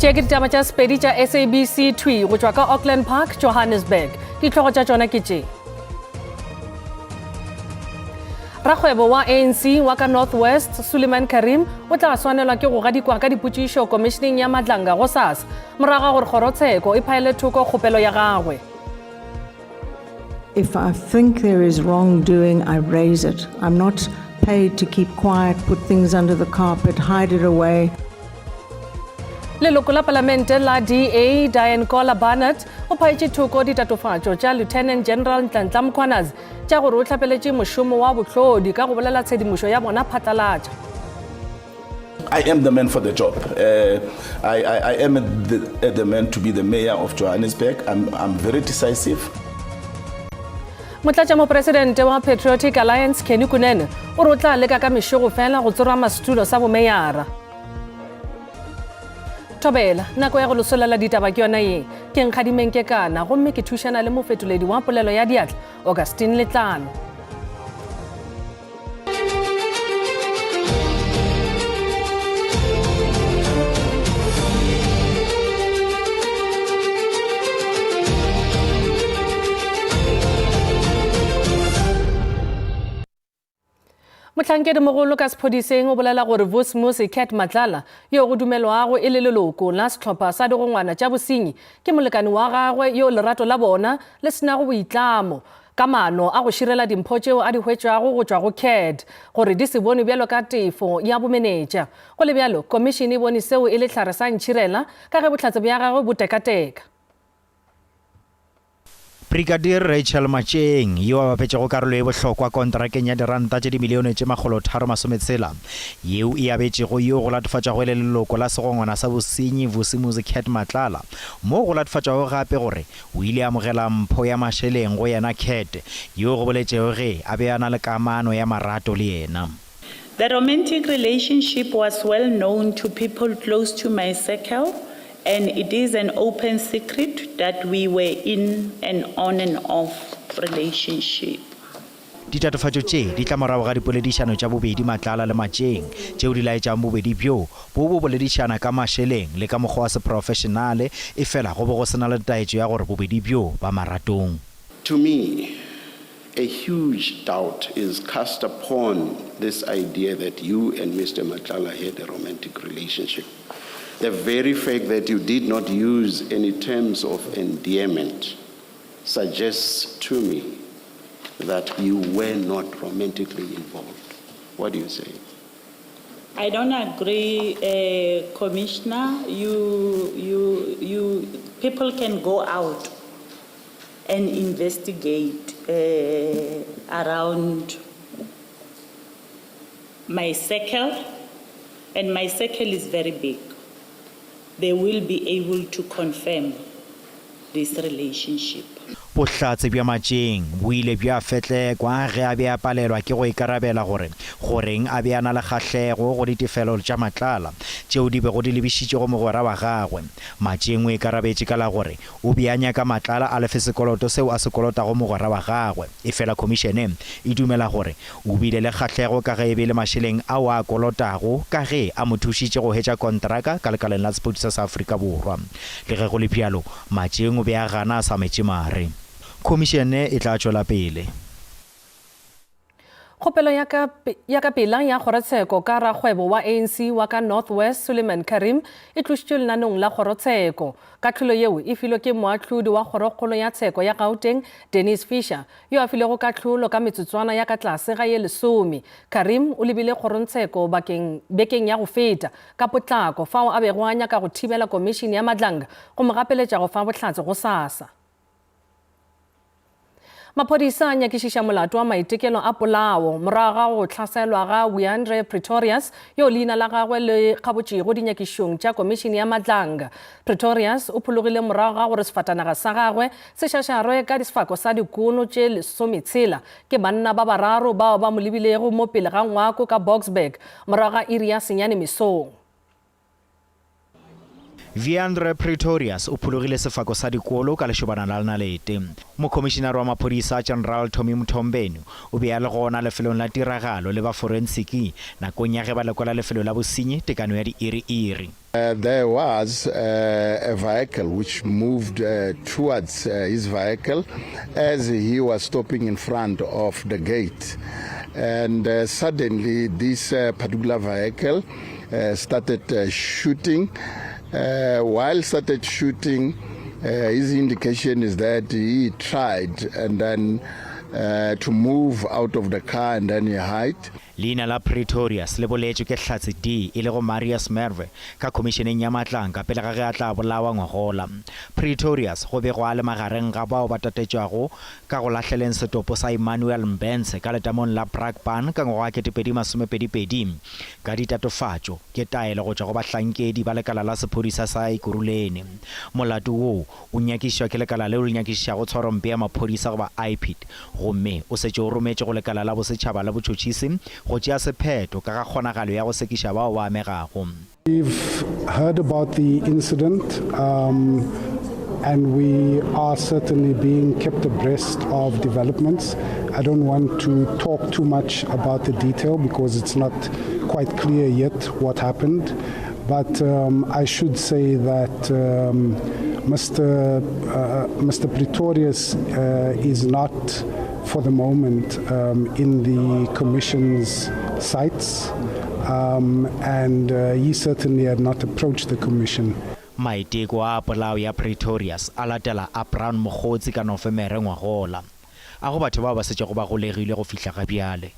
Tše ke ditaba tša Sepedi tša SABC thwi go tšwa ka Auckland Park, Johannesburg. Dihlogo tša tšona ke tše. Rakgwebo wa ANC wa ka North West, Suleiman Karim, o tla swanelwa ke go gadikwa ka dipotšišo komišeneng ya Madlanga gosasa, morago ga gore kgorotsheko e phaele thoko kgopelo ya gagwe. If I think there is wrongdoing, I raise it. I'm not paid to keep quiet, put things under the carpet, hide it away. Leloko la Palamente la DA, Diane Kola Barnard, o phaetše thoko ditatofatšo tša Lieutenant General Nhlanhla Mkhwanazi tša gore o hlapeletše mošomo wa bohlodi ka go bolela tshedimošo ya bona phatlalatša. I am the man for the job. Uh, I, I, I am the, the man to be the mayor of Johannesburg. I'm, I'm very decisive. Motlatšamopresidente wa Patriotic Alliance Kenny Kunene o re o tla leka ka mešego fela go tsorama setulo sa bomeyara. Thobela, nako ya go losolela ditaba ke yona ye. Ke Nkgadimeng Kekana gomme ke thušana le mofetoledi wa polelo ya diatla Augustine Letlalo. Mohlankedimogolo ka sephodiseng o bolela gore Vusimuzi Cat Matlala, yo go dumelwago e le leloko la sehlopha sa digongwana tša bosenyi, ke molekane wa gagwe yo lerato la bona le se nago boitlamo. Ka maano a go širela dimpho tšeo a di hwetšago go tšwa go CAD gore di se bonwe bjalo ka tefo ya bomenetša. Go le bjalo, Komišene e bone seo e le hlare sa ntšhirela ka ge bohlatse bja gagwe bo tekateka. Brigadier Rachel Matšeng, yo a bapetšego karolo ye bohlokwa kontrakeng ya diranta tše dimilione tše makgolotharo-masometshela yeo e abetšego yo go latofatšwago e le leloko la segongwana sa bosenyi Vusimuzi Cat Matlala, moo go latofatšwago gape gore O ile a amogela mpho ya mašeleng go yena Cat, yo go boletšego ge a be a na le kamano ya marato le yena. The romantic relationship was well known to people close to my circle and it is an open secret that we were in an on and off relationship. Ditatofatšo tše di tla morago ga dipoledišano tša bobedi Matlala le Matšeng tšeo di laetšago bobedi bjo bo bo boledišana ka mašeleng le ka mokgwa wa seprofešenale efela go be go se na le taetšo ya gore bobedi bjo ba maratong. To me, a huge doubt is cast upon this idea that you and Mister Matlala had a romantic relationship. The very fact that you did not use any terms of endearment suggests to me that you were not romantically involved. What do you say? I don't agree, uh, Commissioner. You, you, you, people can go out and investigate uh, around my circle, and my circle is very big. They will be able to confirm this relationship. Bohlatse bja Matšeng bo ile bja fetlekwa ge a be a palelwa ke go ikarabela gore goreng a be a na le kgahlego go ditefelo tša Matlala tšeo di bego di lebišitšwe go mogwera wa gagwe. Matšeng o ikarabetše ka la gore o be a nyaka Matlala a lefe sekoloto seo a se kolotago mogwera wa gagwe, efela khomišene e dumela gore O bile le kgahlego ka ge e be e le mašeleng ao a a kolotago ka ge a mo thušitše go hwetša kontraka ka lekaleng la sepodisa sa Afrika Borwa. Le ge go le bjalo, Matšeng o be a gana a sa metše mare. Khomišene e tla tšwela pele. Kgopelo ya ka ya ka pela ya kgorotsheko ka rakgwebo wa ANC wa ka North West Suleiman Carrim e tlošitšwe lenaneong la kgorotsheko. Kahlolo yeo e filwe ke moahlodi wa kgorokgolo ya tsheko ya Gauteng Denise Fisher yo a filego kahlolo ka metsotswana ya ka tlase ga ye lesome. Karim o lebile kgorongtsheko bakeng bekeng ya go feta ka potlako fao a bego a nyaka go thibela komišene ya Madlanga go mo gapeletša go fa bohlatse gosasa. Maphodisa a nyakišiša molato wa maitekelo a polao morago ga go hlaselwa ga Wiandre Pretorius yo leina la gagwe le kgabotšego dinyakišišong tša komišene ya Madlanga. Pretorius o phologile morago ga gore sefatanaga sa gagwe se šašarwe ka sefako sa dikono tše lesometshela ke banna ba bararo bao ba mo lebilego mo pele ga ngwako ka Boksburg morago ga iri ya senyane mesong. Wiandre Pretorius o phologile sefako sa dikolo ka lešobana la nalete. Mokhomišinare wa maphodisa, General Tommy Mthombeni, o be a le gona lefelong la tiragalo le ba forensiki nakong ya ge ba lekola lefelo la bosenyi tekano ya diiri-iri. There was a vehicle which moved towards his vehicle as he was stopping in front of the gate and suddenly this particular vehicle started shooting. While started shooting, his indication is that he tried and then to move out of the car and then he hide. Leina la Pretorius le boletšwe ke Hlatse D e lego Marius Merwe ka Khomišeneng ya Matlanka pele ga ge a tla bolawa ngwagola. Pretorius go bego a le magareng ga bao ba tatetšwago ka go lahleleng setopo sa Emmanuel Mbhense ka letamong la Brakpan ka ngwaga wa 2022 ka ditatofatšo ke taelo go tšwa go bahlankedi ba lekala la sephodisa sa Ekurhuleni. Molato woo o nyakišišwa ke lekala leo le nyakišišago tshwarompe ya maphodisa goba IPID gomme o setše o rometšwe go lekala la bosetšhaba la botšhotšhisi go tšea sephetho ka ga kgonagalo ya go sekiša bao ba amegago. We've heard about the incident um, and we are certainly being kept abreast of developments. I don't want to talk too much about the detail because it's not quite clear yet what happened. But um, I should say that um, Mr. Uh, Mr. Pretorius uh, is not, for the moment, um, in the Commission's sights, um, and uh, he certainly had not approached the Commission. Maiteko a polao ya Pretorius a latela a Brown Mogotsi ka Nofemere ngwagola. A go batho bao ba setšego ba golegilwe go fihla ga bjale.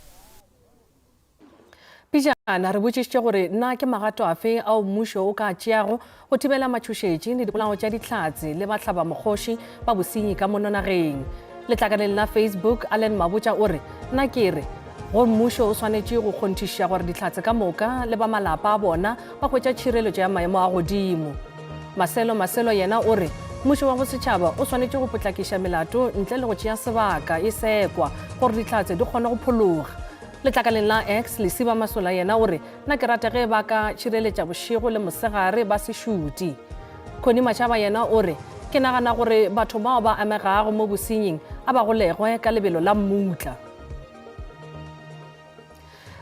Pejana re botšišitše gore na ke magato afe ao mmušo o ka a tšeago go thibela matšhošetši le dipolao tša Dihlatse le bahlabamokgoši ba bosenyi ka mono nageng. Letlakaleng la Facebook, Allen Mabotja o re, Nna ke re, go mmušo o swanetše go kgonthišiša gore Dihlatse ka moka le ba malapa a bona ba hwetša tšhireletšo ya maemo a godimo. Maselo Maselo yena o re, Mmušo wa bosetšhaba o swanetše go potlakiša melato ntle le go tšea sebaka e sekwa gore Dihlatse di kgone go phologa. Letlakaleng la X, Lesiba Masola yena o re, Nna ke rata ge ba ka tšhireletša bošego le mosegare ba se šute. Connie Machaba yena o re, Ke nagana gore batho bao ba amegago mo bosenying a ba golegwe ka lebelo la mmutla.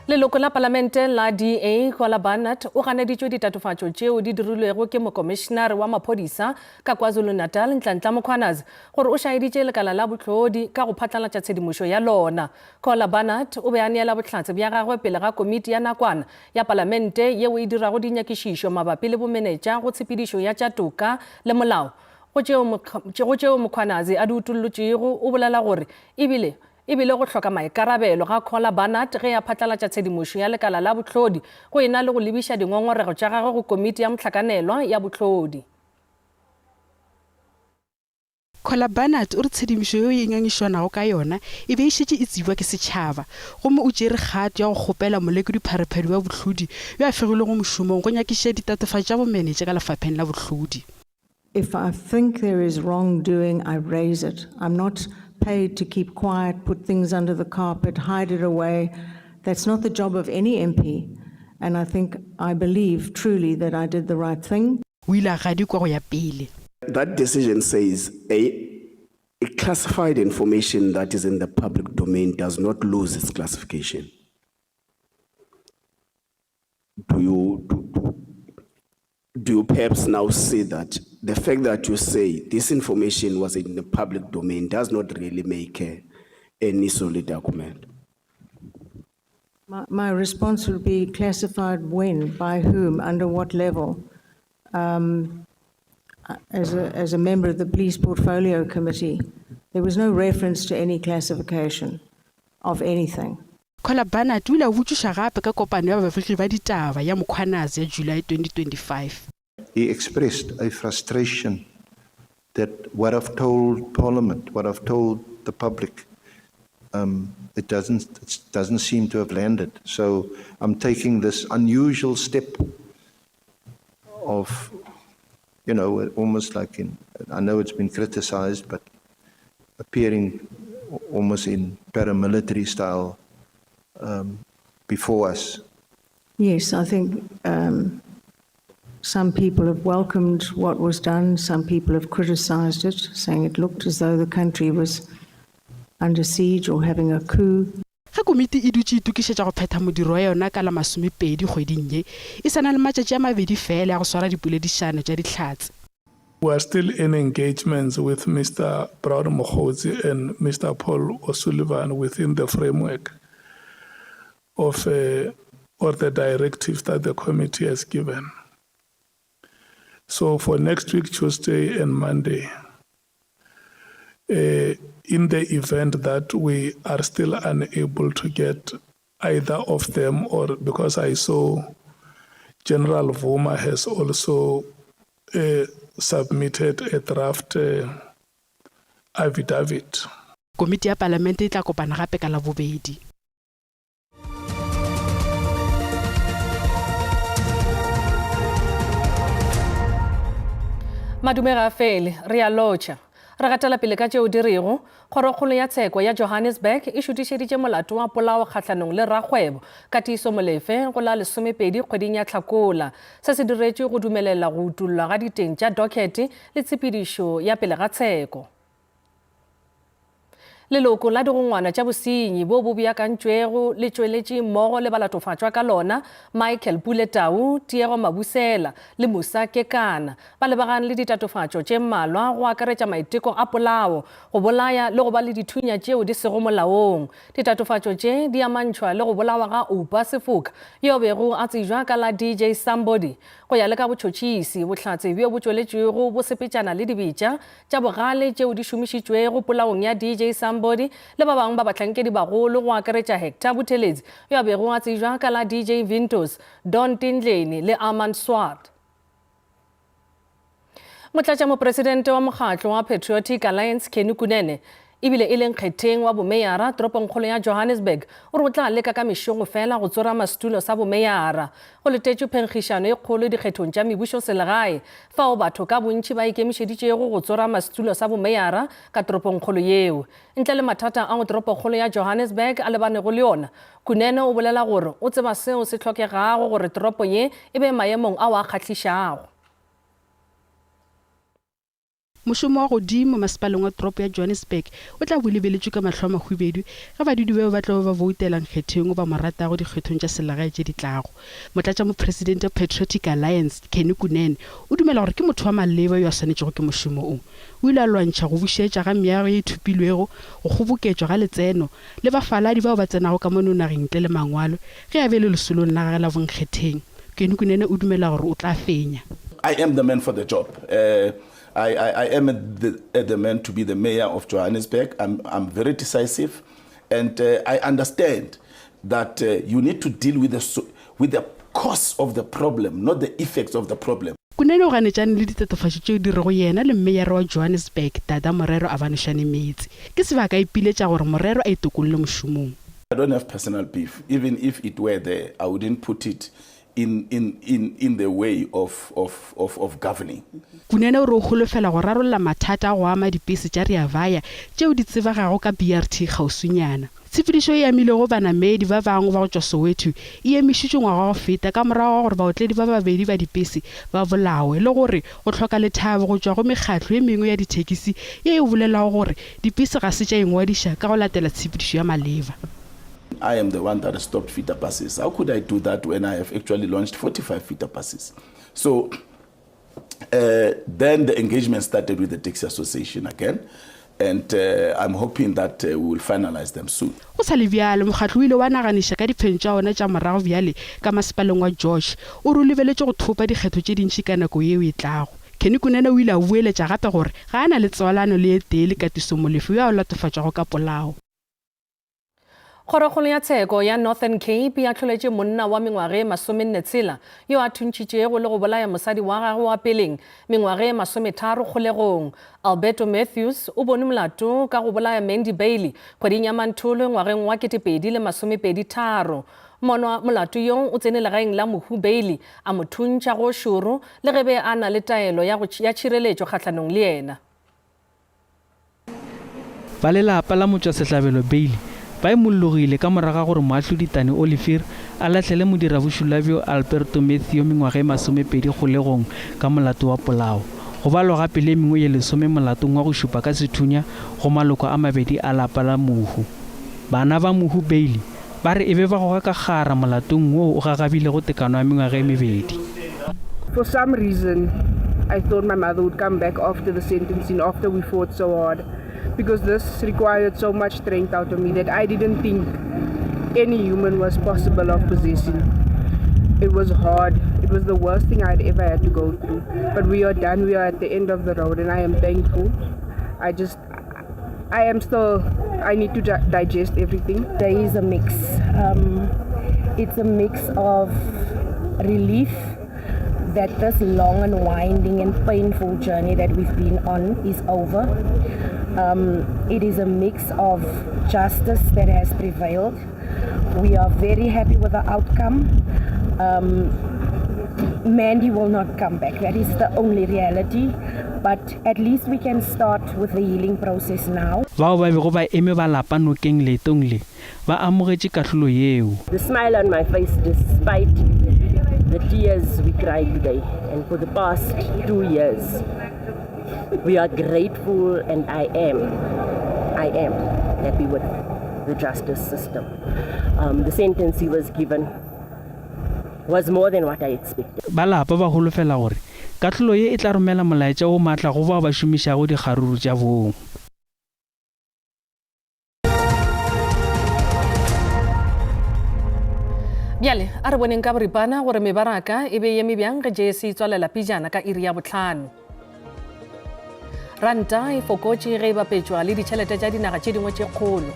Leloko la Palamente la DA, Kola Barnard, o ganeditšwe ditatofatšo tšeo di dirilwego ke Mokomišenare wa Maphodisa ka KwaZulu-Natal, Nhlanhla Mkhwanazi, gore o šaeditše lekala la bohlodi ka go phatlalatša tshedimošo ya lona. Kohler Barnard o be a neela bohlatse bja gagwe pele ga komiti ya nakwana ya palamente yeo e dirago dinyakišišo mabapi le bomenetša go tshepedišo ya tša toka le molao. Go tšeo Mkhwanazi a di utollotšego, o bolela gore e bile e bile go hloka maikarabelo ga Kohler Barnard ge a phatlalatša tshedimošo ya lekala la bohlodi go e na le go lebiša dingongorego tša gagwe go komiti ya mohlakanelwa ya bohlodi. Kohler Barnard o re tshedimošo yeo e ngangišwanago ka yona e be e šetše e tsebja ke setšhaba gomme o tšere kgato ya go kgopela molekodipharephadi wa bohlodi yo a fegilwego mošomong go nyakišiša ditatofatšo tša bomenetša ka lefapheng la bohlodi. If I think there is wrongdoing, I raise it. I'm not paid to keep quiet, put things under the carpet, hide it away. That's not the job of any MP. And I think, I believe truly that I did the right thing. O ile a gadikwa go ya pele. That decision says a a classified information that is in the public domain does not lose its classification. Do you, do, do, do you perhaps now see that the fact that you say this information was in the public domain does not really make a, any solid argument? My, my response would be classified when, by whom, under what level? Um, as, a, as a member of the Police Portfolio Committee, there was no reference to any classification of anything. Kohler Barnard o ile a botšišwa gape ka kopano ya babegegi ba ditaba ya Mkhwanazi ya July 2025. He expressed a frustration that what I've told Parliament, what I've told the public, um, it doesn't, it doesn't seem to have landed. So I'm taking this unusual step of, you know, almost like in, I know it's been criticized, but appearing almost in paramilitary style um, before us. Yes, I think um, Some people have welcomed what was done, some people have criticized it, saying it looked as though the country was under siege or having a coup. Ge komiti e dutše e itokišetša go phetha modiro wa yona ka la masomepedi kgweding ye, e sa na le matšatši a mabedi feela a go swara dipoledišano tša Dihlatse. We are still in engagements with Mister Brown Mogotsi and Mister Paul O'Sullivan within the framework of or the directives that the committee has given. So for next week, Tuesday and Monday, uh, in the event that we are still unable to get either of them, or because I saw General Vuma has also uh, submitted a draft uh, affidavit. Komiti ya Palamente e tla kopana gape ka Labobedi. Madume ga a fele, re a lotšha. Re gatela pele ka tšeo di rego, Kgorokgolo ya Tsheko ya Johannesburg e šutišeditše molato wa polao kgahlanong le rakgwebo Katiso Molefe go la lesomepedi kgweding ya Hlakola. Se se diretšwe go dumelela go utollwa ga diteng tša dokete le tshepedišo ya pele ga tsheko. Leloko la digongwana tša bosenyi bo bo beakantšwego le tšweletše mmogo le balatofatšwa ka lona, Michael Pule Tau, Tiego Mabusela le Musa Kekana, ba lebagane le ditatofatšo tše mmalwa go akaretša maiteko a polao, go bolaya le go ba le dithunya tšeo di sego molaong. Ditatofatšo tše di amantšhwa le go bolawa ga Oupa Sefoka yo bego a tsejwa ka la DJ Sumbody. Go ya le ka botšhotšhisi, bohlatse bjo bo tšweletšwego bo sepetšana le dibetša tša bogale tšeo di šomišitšwego polaong ya DJ Sumbody le ba bangwe ba bahlankedi-bagolo go akaretša Hector Buthelezi yo a bego a tsejwa ka la DJ Vintos, Don Tindleni le Armand Swart. Motlatšamopresidente wa mokgatlo wa Patriotic Alliance Kenny Kunene ebile e le nkgetheng wa bomeyara toropongkgolo ya Johannesburg o re o tla leka ka mešogo fela go tsorama setulo sa bomeyara. Go letetšwe phenkgišano e kgolo dikgethong tša mebušoselegae fao batho ka bontši ba ikemišeditšego go tsorama setulo sa bomeyara ka toropongkgolo yeo. Ntle le mathata ao toropokgolo ya Johannesburg a lebanego le ona, Kunene o bolela gore o tseba seo se hlokegago gore toropo ye e be maemong ao a kgahlišago. Mošomo wa godimo masepaleng wa toropo ya Johannesburg o tla bo lebeletšwe ka mahlo a mahwibedu ge badudi bao ba tla be ba boutela nkgetheng o ba mo ratago dikgethong tša selegae tše di tlago. Motlatšamopresidente wa Patriotic Alliance, Kenny Kunene, o dumela gore ke motho wa maleba yo a swanetšego ke mošomo o. O ile a lwantšha go bušetša ga meago ye e thopilwego, go kgoboketšwa ga letseno, le bafaladi bao ba tsenago ka mono nageng ntle le mangwalo ge a be le lesolong la gagwe la bonkgetheng. Kenny Kunene o dumela gore o tla fenya. I am the man for the job. Uh, I, I, I am the, the man to be the mayor of Johannesburg. I'm, I'm very decisive. And uh, I understand that uh, you need to deal with the, with the cause of the problem, not the effects of the problem. Kunene o ganetšane le ditatofatšo tšeo di rego yena le mmeyara wa Johannesburg, Dada Morero a ba nošane meetse. Ke sebaka a ipiletša gore Morero a itokolle mošomong. I don't have personal beef. Even if it were there, I wouldn't put it in, in, in, in the way of, of, of, of governing. Kunene o re o holofela go rarolla mathata a go ama dipese tša Rea Vaya tšeo di tsebegago ka BRT kgauswinyana. Tshepedišo e amilego banamedi ba bangwe ba go tšwa Soweto e emišitšwe ngwaga wa go feta ka morago ga gore baotledi ba babedi ba dipese ba bolawe le gore go hloka lethabo go tšwa go mekgatlo e mengwe ya dithekisi ye e bolelago gore dipese ga se tša ingwadiša ka go latela tshepedišo ya maleba. I am the one that stopped feeder buses. How could I do that when I have actually launched 45 feeder buses? So uh, then the engagement started with the Taxi Association again. And uh, I'm hoping that uh, we will finalize them soon. Go sa le bjalo, mokgatlo o ile wa naganiša ka diphenyo tša wona tša morago bjale ka masepaleng wa George. O re o lebeletše go thopa dikgetho tše dintši ka nako yeo e tlago. Kenny Kunene o ile a boeletša gape gore ga a na le tswalano le e tee le Katiso Molefe yo a latofatšwago ka polao. Kgorokgolo ya tsheko ya Northern Cape e ahloletše monna wa mengwaga e masomenne-tshela yo a thuntšhitšego le go bolaya mosadi wa gagwe wa peleng mengwaga e masometharo kgolegong. Alberto Matthews o bonwe molato ka go bolaya Mandy Bailey kgweding ya Mantholo ngwageng wa 2023. Monwa molato yo o tsene legaeng la mohu Bailey a mo thuntšha go šoro le ge be a na le taelo ya tšhireletšo kgahlanong le yena. Ba lelapa la motšwasehlabelo Bailey ba imollogile ka morago ga gore moahlodi Tani Olivier a lahlele modirabošula bjo Alberto Matthew mengwaga e masomepedi kgolegong ka molato wa polao. Go balwa gape le e mengwe ye lesome molatong wa go šupa ka sethunya go maloko a mabedi a lapa la mohu. Bana ba mohu Bailey ba re e be ba goga ka kgara molatong woo o gagabilego tekano ya mengwaga e mebedi. For some reason I thought my mother would come back after the sentencing after we fought so hard because this required so much strength out of me that I didn't think any human was possible of possessing. It was hard. It was the worst thing I'd ever had to go through. But we are done. We are at the end of the road and I am thankful. I just I am still, I need to digest everything. There is a mix. Um, it's a mix of relief that this long and winding and painful journey that we've been on is over. Um, it is a mix of justice that has prevailed. We are very happy with the outcome. Um, Mandy will not come back. That is the only reality. But at least we can start with the healing process now. Bao ba bego ba eme ba lapa nokeng leetong le ba amogetše kahlolo yeo. The smile on my face despite the tears we cried today and for the past 2 years. We are grateful and I am, I am happy with the justice system. Um, the sentence he was given was more than what I expected. Ba lapa ba holofela gore kahlolo ye e tla romela molaetša o matla go bao ba šomišago dikgaruru tša bong. Bjale a re boneng ka boripana gore mebaraka e be e eme bjang ge JSE e tswalela pejana ka iri ya bohlano. Ranta e fokotše ge e bapetšwa le ditšhelete tša dinaga tše dingwe tše kgolo.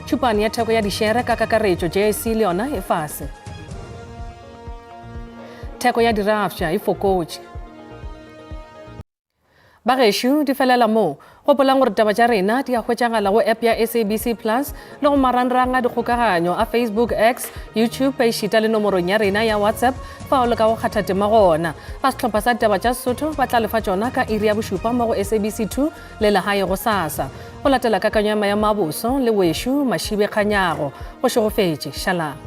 Tšhupane ya theko ya dišere ka kakaretšo JSE le yona e fase. Theko ya dirafša e fokotše. Bagešo, di felela moo. Gopolang gore taba tša rena di a hwetšagala go app ya SABC Plus le go marangrang a dikgokaganyo a Facebook, X, YouTube ešita le nomorong ya rena ya WhatsApp fao le ka go kgatha tema gona. Ba sehlopha sa ditaba tša Sesotho ba tla lefa tšona ka iri ya bošupa mo go SABC 2 le legae gosasa. Go latela kakanyo ya maemo a boso le wešo Mašibe Kganyago. Go šegofetše. Šalang.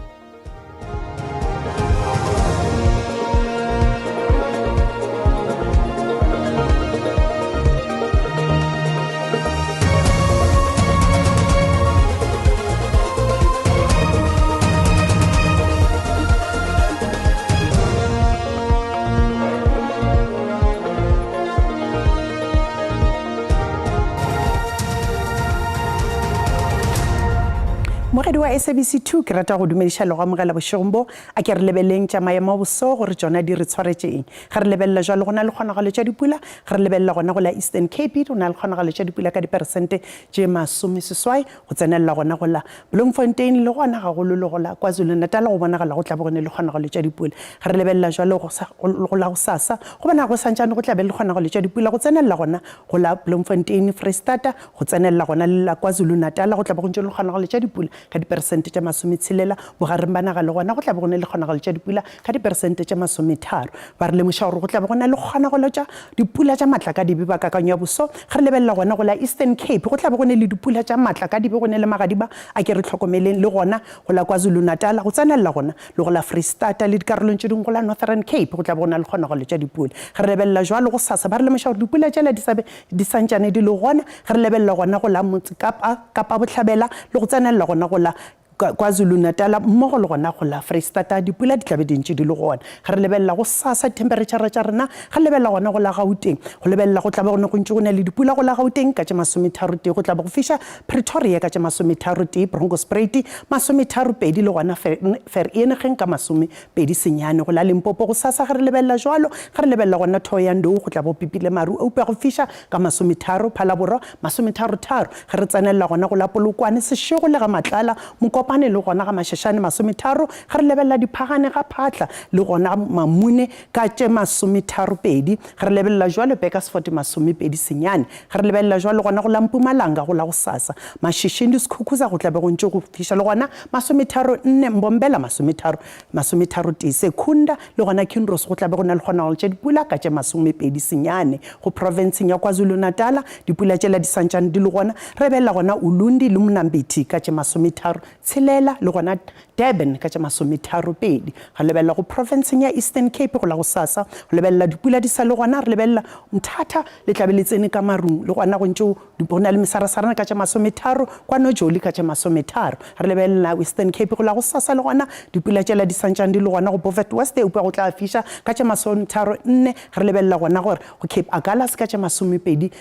Mogedi wa SABC 2 ke rata go dumediša le go amogela bošegong bo. A ke re lebeleng tša maemo a boso gore tšona di re tshwaretše eng. Ge re lebelela jwalo go na le kgonagalo tša dipula, ge re lebelela gona go la Eastern Cape go na le kgonagalo tša dipula ka diperesente tše masomeseswai go tsenelela gona go la Bloemfontein le gona gagolo le go la KwaZulu-Natal go bonagala go tla be go ne le kgonagalo tša dipula. Ge re lebelela jwalo go la gosasa go bonagala go santšane go tla be le kgonagalo tša dipula go tsenelela gona go la Bloemfontein, Freistata go tsenelela gona le la KwaZulu-Natal go tla be go ntše le kgonagalo tša dipula ka diperesente tše masometshelela, bogareng ba naga le gona go tla be go ne le kgonagalo tša dipula ka diperesente tše masometharo. Ba re lemoša gore go tla be go na le kgonagalo tša dipula tša matlakadibe ba kakanyo ya boso. Ge re lebelela gona go la Eastern Cape go tla be go ne le dipula tša matlakadibe go ne le magadiba a ke re hlokomeleng le gona go la KwaZulu-Natal go tsenelela gona le go la Freistata le dikarolong tše dingwe go la Northern Cape go tla be go na le kgonagalo tša dipula. Ge re lebelela jwalo gosasa ba re lemoša gore dipula tšela di sa be di santšane di le gona. Ge re lebelela gona go la Motse Kapa, Kapa Bohlabela le go tsenelela gona go la KwaZulu-Natal mmogo le gona go la Freistata dipula di tla be di ntše di le gona. Ge re lebelela gosasa dithemperetšhara tša rena, ge re lebelela gona go la Gauteng, go lebelela go tla be go ne go ntše go na le dipula go la Gauteng ka tše masometharotee, go tla be go fiša Pretoria ka tše masometharotee, Bronkhorstspruit masometharopedi le gona Vereeniging ka masomepedi senyane. Go la Limpopo gosasa ge re lebelela jwalo, ge re lebelela gona Thohoyandou go tla be go pipile maru eupša go fiša ka masometharo, Phalaborwa masometharo-tharo, ge re tsenelela gona go la Polokwane, Seshego le ga Matlala, Mokopane le gona ga Mashashane masometharo, ge re lebelela Diphagane ga Phatla le gona Mamune ka tše masometharo-pedi, ge re lebelela jwalo Burgersfort masomepedi senyane, ge re lebelela jwalo gona go la Mpumalanga go la gosasa, Mashishing le Skukuza go tla be go ntše go fiša le gona masometharo-nne, Mbombela masometharo, masometharotee, Secunda le gona Kinross go tla be go na le kgonagalo tša dipula ka tše masomepedi senyane. Go profenseng ya KwaZulu-Natala dipula tšela di santšane di le gona, re belela gona Ulundi le Mnambithi ka tše masometharo tshela. tshelela le gona Durban ka tše masometharopedi. Re lebelela go profenseng ya Eastern Cape go la gosasa, go lebelela dipula di sa le gona, re lebelela Mthatha le tla be le tsene ka marung le gona go ntše go na le mesarasarana ka tše masometharo, kwa Nojoli ka tše masometharo. Re lebelela Western Cape go la gosasa le gona dipula tšela di santšane di le gona go Beaufort West eupša go tla fiša ka tše masometharo nne. Re lebelela gona gore go Cape Agulhas ka tše masomepedi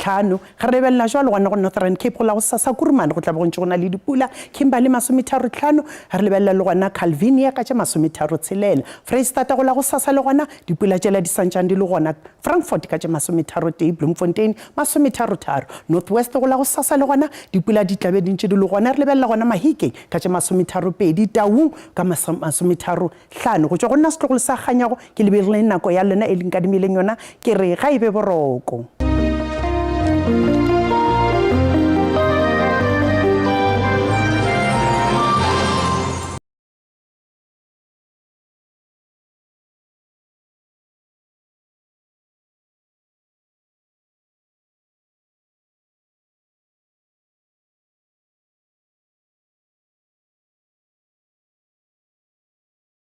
tlhano. Ge re lebelela jwalo gona go Northern Cape go la gosasa Kuruman go tla be go ntše go na le dipula, Kimberley masometharotlhano, ge re lebelela le gona Calvinia ka tše masometharotshelela, Freistata go la gosasa le gona dipula tšela di santšane di le gona, Frankfort ka tše masometharotee, Bloemfontein masometharotharo, North West go la gosasa le gona dipula di tla be di ntše di le gona, re lebelela gona Mahikeng ka tše masometharopedi, Taung ka masometharo hlano. Go tšwa go nna setlogolo sa Kganyago, ke lebegile nako ya lena e le nkadimileng yona, ke re ga e be boroko.